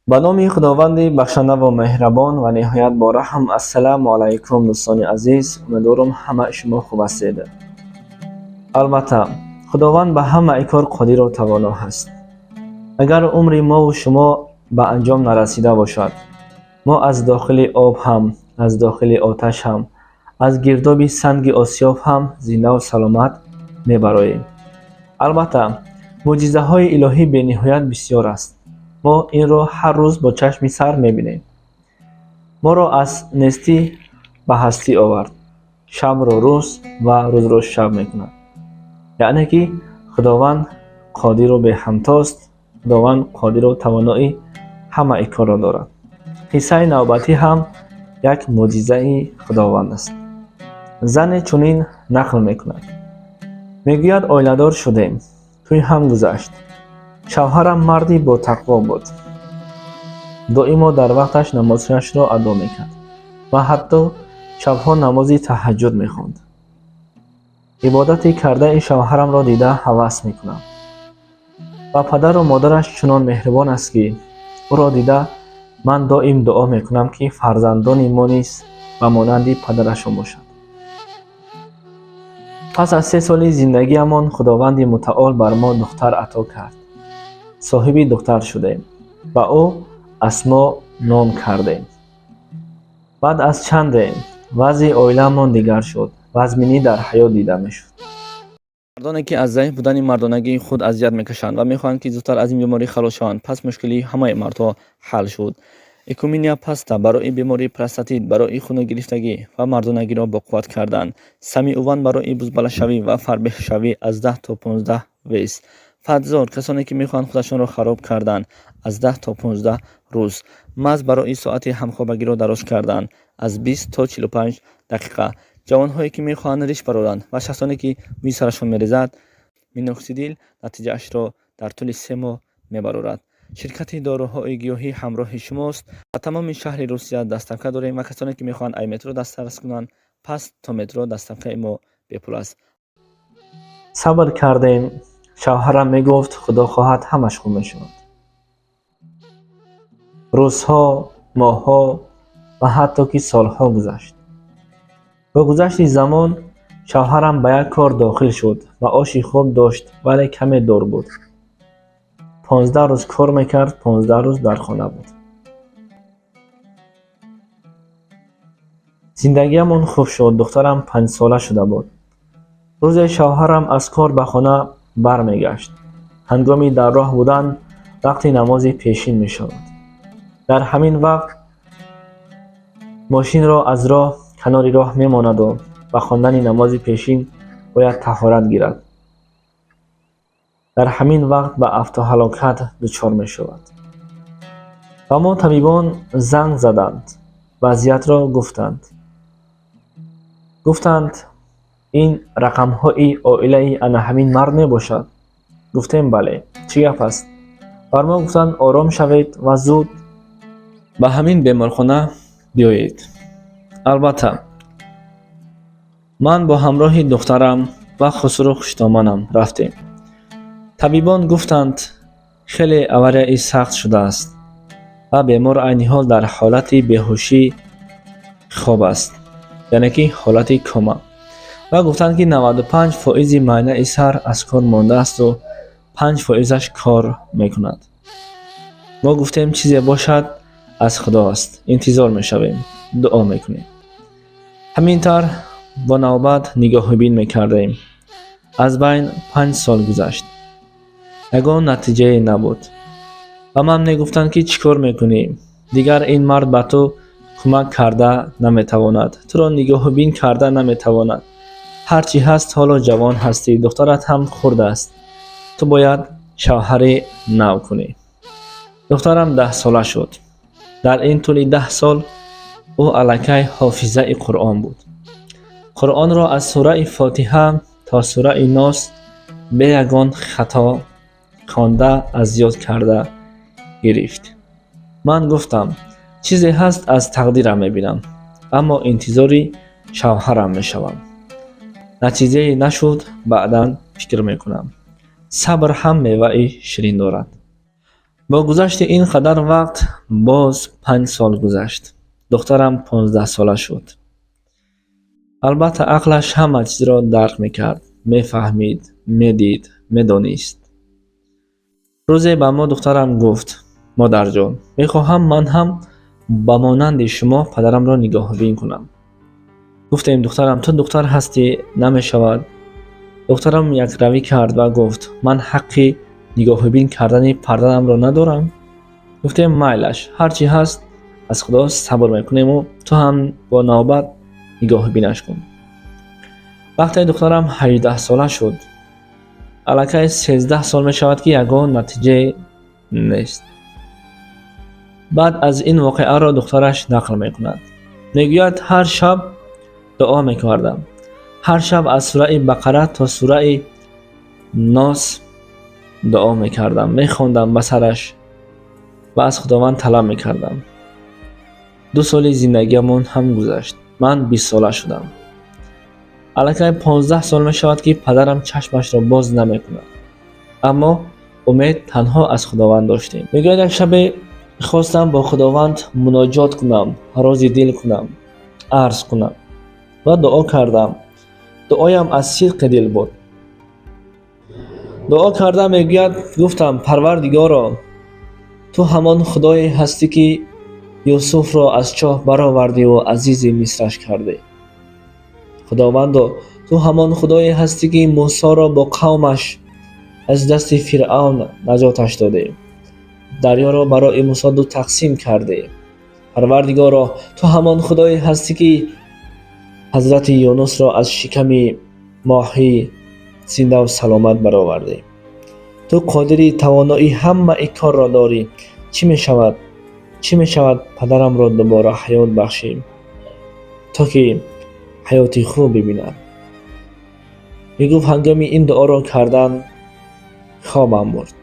Ба номи Худованди бахшанда ва меҳрабон ва ниҳоят бораҳм. Ассалому алайкум, дӯстони азиз, умедворам ҳама шумо хуб ҳастед. Албатта, Худованд ба ҳамаи кор қодиру тавоно ҳаст. Агар умри мову шумо ба анҷом нарасида бошад, мо аз дохили об ҳам, аз дохили оташ ҳам, аз гирдоби санги осиёб ҳам зиндаву саломат мебароем. Албатта, мӯъҷизаҳои илоҳӣ бениҳоят бисёр аст. Мо инро ҳар рӯз бо чашми сар мебинем. Моро аз нестӣ ба ҳастӣ овард, шабро рӯз ва рӯзро шаб мекунад. Яъне ки Худованд қодиру беҳамтост, Худованд қодиру тавонои ҳамаи корро дорад. Қиссаи навбатӣ ҳам як мӯъҷизаи Худованд аст. Зане чунин нақл мекунад. Мегӯяд, оиладор шудем, тӯй ҳам гузашт. Шавҳарам марди ботақво буд. Доимо дар вақташ намозҳояшро адо мекард ва ҳатто шабҳо намози таҳаҷҷуд мехонд. Ибодати кардаи шавҳарамро дида ҳавас мекунам. Ба падару модараш чунон меҳрубон аст, ки ӯро дида ман доим дуо мекунам, ки фарзандони мо низ ба монанди падарашон бошанд. Пас аз 3 соли зиндагиамон Худованди мутаол бар мо духтар ато кард. Соҳиби духтар шудем ва ӯ Асмо ном кардем. Баъд аз чанде вазъи оилаамон дигар шуд, вазминӣ дар ҳаёт дида мешуд. Мардоне ки аз заиф будани мардонагии худ азият мекашанд ва мехоҳанд, ки зудтар аз ин беморӣ халос шаванд, пас мушкилии ҳамаи мардҳо ҳал шуд. Экуминия паста барои бемории простатит, барои хуногирифтагӣ ва мардонагиро боқувват кардан. Самиуван барои бузбалашавӣ ва фарбеҳшавӣ аз 10 то 15 вес. Фатзор, касоне ки мехоҳанд худашонро хароб кардан, аз 10 то 15 рӯз. Маз барои соати ҳамхобагиро дароз кардан аз 20 то 45 дақиқа. Ҷавонҳое ки мехоҳанд риш бароранд ва шахсоне ки мӯи сарашон мерезад, миноксидил натиҷаашро дар тӯли 3 моҳ мебарорад. Ширкати доруҳои гиёҳӣ ҳамроҳи шумост. Ба тамоми шаҳри Русия доставка дорем ва касоне ки мехоҳанд ай метро дастрас кунанд, пас то метро доставкаи мо бепул аст. Сабр кардем. Шавҳарам мегуфт, Худо хоҳад, ҳамаш хуб мешавад. Рӯзҳо, моҳҳо ва ҳатто ки солҳо гузашт. Бо гузашти замон шавҳарам ба як кор дохил шуд ва оши хуб дошт, вале каме дур буд. 15 рӯз кор мекард, 15 рӯз дар хона буд. Зиндагиамон хуб шуд, духтарам 5сола шуда буд. Рӯзе шавҳарам аз кор ба хона бармегашт. Ҳангоми дар роҳ будан вақти намози пешин мешавад. Дар ҳамин вақт мошинро аз роҳ канори роҳ мемонаду ба хондани намози пешин бояд таҳорат гирад. Дар ҳамин вақт ба автоҳалокат дучор мешавад. Ба мо табибон занг заданд, вазъиятро гуфтанд. Гуфтанд, ин рақамҳои оилаи ана ҳамин мард мебошад. Гуфтем, бале, чӣ гап аст? Бар мо гуфтанд, ором шавед ва зуд ба ҳамин беморхона биёед. Албатта, ман бо ҳамроҳи духтарам ва хусуру хуштоманам рафтем. Табибон гуфтанд, хеле аварияи сахт шудааст ва бемор айни ҳол дар ҳолати беҳушӣ хоб аст, яъне ки ҳолати кома. Ва гуфтанд, ки 95% майнаи сар аз кор мондаасту 5%-аш кор мекунад. Мо гуфтем, чизе бошад аз Худо аст, интизор мешавем, дуо мекунем. Ҳамин тавр бо навбат нигоҳубин мекардем. Аз байн 5 сол гузашт. Ягон натиҷае набуд. Ба ман мегуфтанд, ки чӣ кор мекунӣ? Дигар ин мард ба ту кӯмак карда наметавонад, туро нигоҳубин карда наметавонад. Ҳар чӣ ҳаст, ҳоло ҷавон ҳастӣ, духтарат ҳам хурд аст. Ту бояд шавҳари нав кунӣ. Духтарам 10сола шуд. Дар ин тӯли 10 сол ӯ аллакай ҳофизаи Қуръон буд. Қуръонро аз сураи Фотиҳа то сураи Нос бе ягон хато хонда аз ёд карда гирифт. Ман гуфтам, чизе ҳаст аз тақдирам мебинам, аммо интизори шавҳарам мешавам. Натиҷае нашуд, баъдан фикр мекунам. Сабр ҳам меваи ширин дорад. Бо гузашти ин қадар вақт боз 5 сол гузашт. Духтарам 15сола шуд. Албатта, ақлаш ҳама чизро дарк мекард, мефаҳмид, медид, медонист. Рӯзе ба мо духтарам гуфт: «Модарҷон, мехоҳам ман ҳам ба монанди шумо падарамро нигоҳубин кунам». Гуфтем: «Духтарам, ту духтар ҳастӣ, намешавад». Духтарам якравӣ кард ва гуфт: «Ман ҳаққи нигоҳубин кардани падарамро надорам?» Гуфтем: «Майлаш, ҳар чӣ ҳаст, аз Худо сабр мекунему ту ҳам бо навбат нигоҳубинаш кун». Вақте духтарам 18сола шуд, аллакай 13 сол мешавад, ки ягон натиҷае нест. Баъд аз ин воқеаро духтараш нақл мекунад. Мегӯяд: «Ҳар шаб дуо мекардам, ҳар шаб аз сураи Бақара то сураи Нос дуо мекардам, мехондам ба сараш ва аз Худованд талаб мекардам. 2 соли зиндагиамон ҳам гузашт, ман 20сола шудам. Аллакай 15 сол мешавад, ки падарам чашмашро боз намекунад, аммо умед танҳо аз Худованд доштем». Мегӯяд: «Як шабе хостам бо Худованд муноҷот кунам, рози дил кунам, арз кунам ва дуо кардам. Дуоям аз сидқи дил буд. Дуо карда, мегӯяд, гуфтам: „Парвардигоро, ту ҳамон Худое ҳастӣ, ки Юсуфро аз чоҳ баровардиву азизи Мисраш кардӣ. Худовандо, ту ҳамон Худое ҳастӣ, ки Мусоро бо қавмаш аз дасти Фиръавн наҷоташ додӣ, дарёро барои Мусо ду тақсим кардӣ. Парвардигоро, ту ҳамон Худое ҳастӣ, ки ҳазрати Юнусро аз шиками моҳӣ зиндаву саломат баровардӣ. Ту қодири тавонои ҳамаи корро дорӣ. Чӣ мешавад, чӣ мешавад, падарамро дубора ҳаёт бахшӣ, то ки ҳаёти хуб бибинад». Мегуфт, ҳангоми ин дуоро кардан хобам бурд.